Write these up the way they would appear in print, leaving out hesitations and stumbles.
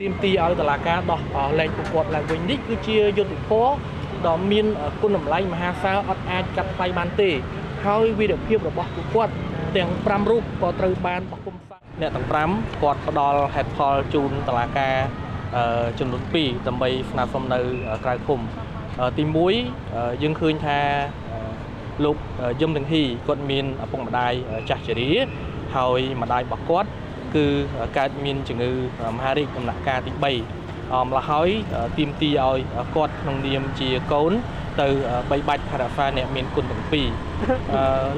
ទាមទារឲ្យតុលាការដោះលែងពួកគាត់ឡើងវិញនេះគឺជាយុត្តិធម៌ដ៏មានគុណតម្លៃមហាសាលអត់អាចកាត់ថ្លៃបានទេហើយវីរភាពរបស់ពួកគាត់ទាំង5រូបក៏ត្រូវបានបោះពុម្ពផ្សាយអ្នកទាំង5គាត់ផ្ដល់ហេតុផលជូនតុលាការចំនួន2ដើម្បីស្នើសុំនៅក្រៅឃុំទី1យើងឃើញថាលោកយឹមទាំងហ៊ីគាត់មានឪពុកម្ដាយចាស់ជរាហើយម្ដាយរបស់គាត់គឺកើតមានជំងឺមហារីកដំណាក់កាលទី3ម្ល៉េះហើយទាមទារឲ្យគាត់ក្នុងនាមជាកូនទៅបីបាច់ថែរក្សាអ្នកមានគុណទាំងពីរ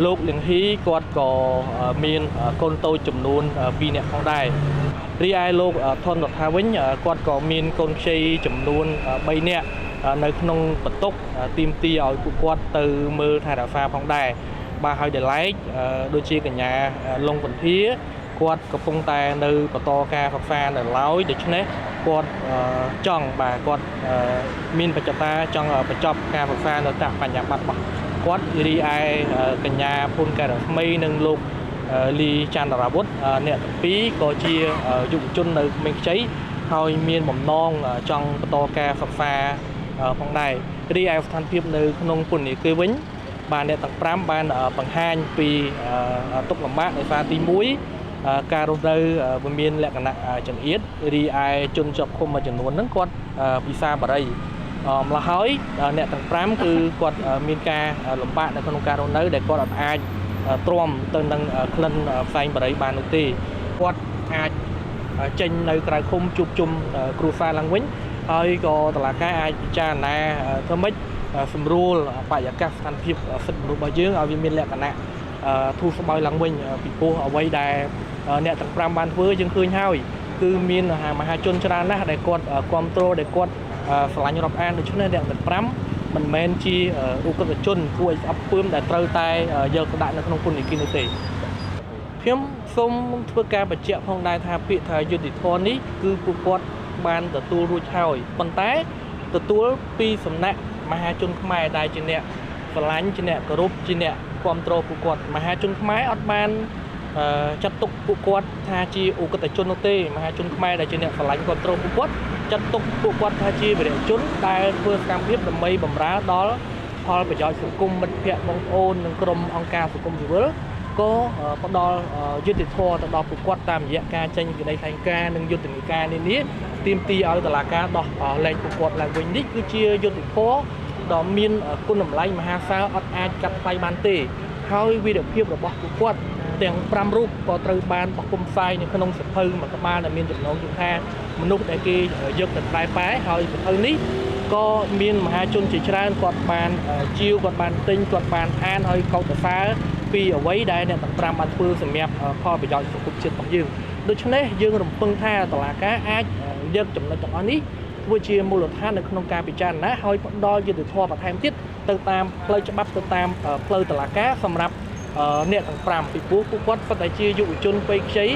លោកលៀងហ៊ីគាត់ក៏មានកូនតូចចំនួន2នាក់ផងដែររីឯលោកថនរដ្ឋាវិញគាត់ក៏មានកូនខ្ចីចំនួន3នាក់នៅក្នុងបន្ទុកទាមទារឲ្យពួកគាត់ទៅមើលថែរក្សាផងដែរបាទហើយដោយឡែកដូចជាកញ្ញាលងពន្ធាគាត់កំពុងតែនៅបន្តការសិក្សានៅឡើយដូច្នេះគាត់ចង់បាទគាត់មានបច្ចតាចង់បញ្ចប់ការសិក្សានៅតាមបញ្ញាបត្ររបស់គាត់រីឯកញ្ញាភុនកែរស្មីនិងលោកលីចន្ទរាវុធអ្នកទាំងពីរក៏ជាយុវជននៅក្មេងខ្ចីហើយមានបំណងចង់បន្តការសិក្សាផងដែររីឯស្ថានភាពនៅក្នុងពន្ធនាគារវិញបាទអ្នកទាំង5បានបង្ហាញពីទុក្ខលំបាកដោយសារទី1ការរស់នៅវាមានលក្ខណៈចង្អៀតរីឯជនជាប់ឃុំមួយចំនួនហ្នឹងគាត់ពិសាបារីម្ល៉េះហើយអ្នកទាំង5គឺគាត់មានការលំបាកនៅក្នុងការរស់នៅដែលគាត់អត់អាចទ្រាំទៅនឹងក្លិនផ្សែងបារីបាននោះទេគាត់អាចចេញនៅក្រៅឃុំជួបជុំគ្រួសារឡើងវិញហើយក៏តុលាការអាចពិចារណាធ្វើម៉េចសម្រួលបរិយាកាសស្ថានភាពសិទ្ធិមនុស្សរបស់យើងឲ្យវាមានលក្ខណៈធូរស្បើយឡើងវិញពីព្រោះអ្វីដែលអ្នកទាំង5បានធ្វើយើងឃើញហើយគឺមានមហាជនច្រើនណាស់ដែលគាត់គ្រប់គ្រងដែលគាត់ស្រឡាញ់រាប់អានដូច្នេះអ្នកទាំង5មិនមែនជាឧក្រិដ្ឋជនគួរឲ្យស្អប់ខ្ពើមដែលត្រូវតែយកទៅដាក់នៅក្នុងពន្ធនាគារនោះទេខ្ញុំសូមធ្វើការបញ្ជាក់ផងដែរថាពាក្យថាយុត្តិធម៌នេះគឺពួកគាត់បានទទួលរួចហើយប៉ុន្តែទទួលពីសំណាក់មហាជនខ្មែរដែលជាអ្នកស្រឡាញ់ជាអ្នកគោរពជាអ្នកគ្រប់គ្រងពួកគាត់មហាជនខ្មែរអត់បានចាត់ទុកពួកគាត់ថាជាឧក្រិដ្ឋជននោះទេមហាជនខ្មែរដែលជាអ្នកស្រឡាញ់គ្រប់គ្រងពួកគាត់ចាត់ទុកពួកគាត់ថាជាវីរជនដែលធ្វើសកម្មភាពដើម្បីបម្រើដល់ផលប្រយោជន៍សង្គមមិត្តភ័ក្តិបងប្អូននិងក្រុមអង្គការសង្គមស៊ីវិលក៏ផ្ដល់យុត្តិធម៌ទៅដល់ពួកគាត់តាមរយៈការចេញសេចក្តីថ្លែងការណ៍និងយុទ្ធនាការនានាទាមទារឲ្យតុលាការដោះលែងពួកគាត់ឡើងវិញនេះគឺជាយុត្តិធម៌ដ៏មានគុណតម្លៃមហាសាលអត់អាចកាត់ថ្លៃបានទេហើយវីរភាពរបស់ពួកគាត់ទាំង5រូបក៏ត្រូវបានបោះពុម្ពផ្សាយនៅក្នុងសៀវភៅមួយក្បាលដែលមានចំណងជើងថាមនុស្សដែលគេយកទៅប្រែប៉ែហើយសៀវភៅនេះក៏មានមហាជនជាច្រើនគាត់បានជាវគាត់បានទិញគាត់បានអានហើយកោតសរសើរពីអ្វីដែលអ្នកទាំង5បានធ្វើសម្រាប់ផលប្រយោជន៍សង្គមជាតិរបស់យើងដូច្នេះយើងរំពឹងថាតុលាការអាចយកចំណុចទាំងអស់នេះធ្វើជាមូលដ្ឋាននៅក្នុងការពិចារណាហើយផ្ដល់យុត្តិធម៌បន្ថែមទៀតទៅតាមផ្លូវច្បាប់ទៅតាមផ្លូវតុលាការសម្រាប់អ្នកទាំង5ពីព្រោះពួកគាត់សុទ្ធតែជាយុវជនវ័យខ្ចី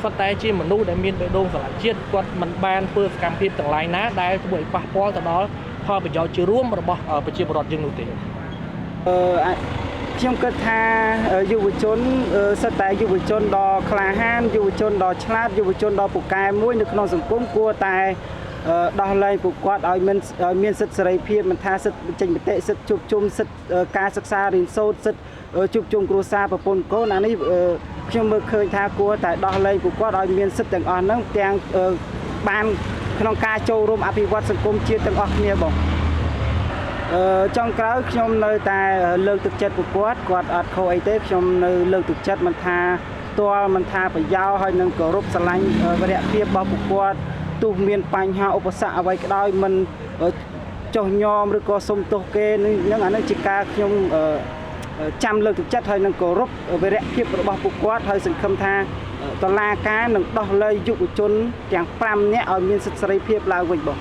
សុទ្ធតែជាមនុស្សដែលមានបេះដូងស្រឡាញ់ជាតិគាត់មិនបានធ្វើសកម្មភាពទាំងឡាយណាដែលធ្វើឲ្យប៉ះពាល់ទៅដល់ផលប្រយោជន៍ជារួមរបស់ប្រជាពលរដ្ឋយើងនោះទេខ្ញុំគិតថាយុវជនសុទ្ធតែយុវជនដ៏ក្លាហានយុវជនដ៏ឆ្លាតយុវជនដ៏ពូកែមួយនៅក្នុងសង្គមគួរតែដោះលែងពួកគាត់ឲ្យមានសិទ្ធិសេរីភាពមិនថាសិទ្ធិបញ្ចេញមតិសិទ្ធិជួបជុំសិទ្ធិការសិក្សារៀនសូត្រសិទ្ធិជួបជុំគ្រួសារប្រពន្ធកូនអានេះខ្ញុំមើលឃើញថាគួរតែដោះលែងពួកគាត់ឲ្យមានសិទ្ធិទាំងអស់ហ្នឹងទាំងបានក្នុងការចូលរួមអភិវឌ្ឍសង្គមជាតិទាំងអស់គ្នាបងចុងក្រោយខ្ញុំនៅតែលើកទឹកចិត្តពួកគាត់គាត់អត់ខុសអីទេខ្ញុំនៅលើកទឹកចិត្តមិនថាផ្ទាល់មិនថាប្រយោហើយនឹងគោរពស្រឡាញ់វីរភាពរបស់ពួកគាត់ទោះមានបញ្ហាឧបសគ្គអ្វីក៏ដោយមិនចុះញោមឬក៏សុំទោសគេនឹងអានេះជាការខ្ញុំចាំលើកទឹកចិត្តហើយនឹងគោរពវីរភាពរបស់ពួកគាត់ហើយសង្ឃឹមថាតុលាការនឹងដោះលែងយុវជនទាំង5នាក់ឲ្យមានសិទ្ធិសេរីភាពឡើងវិញបង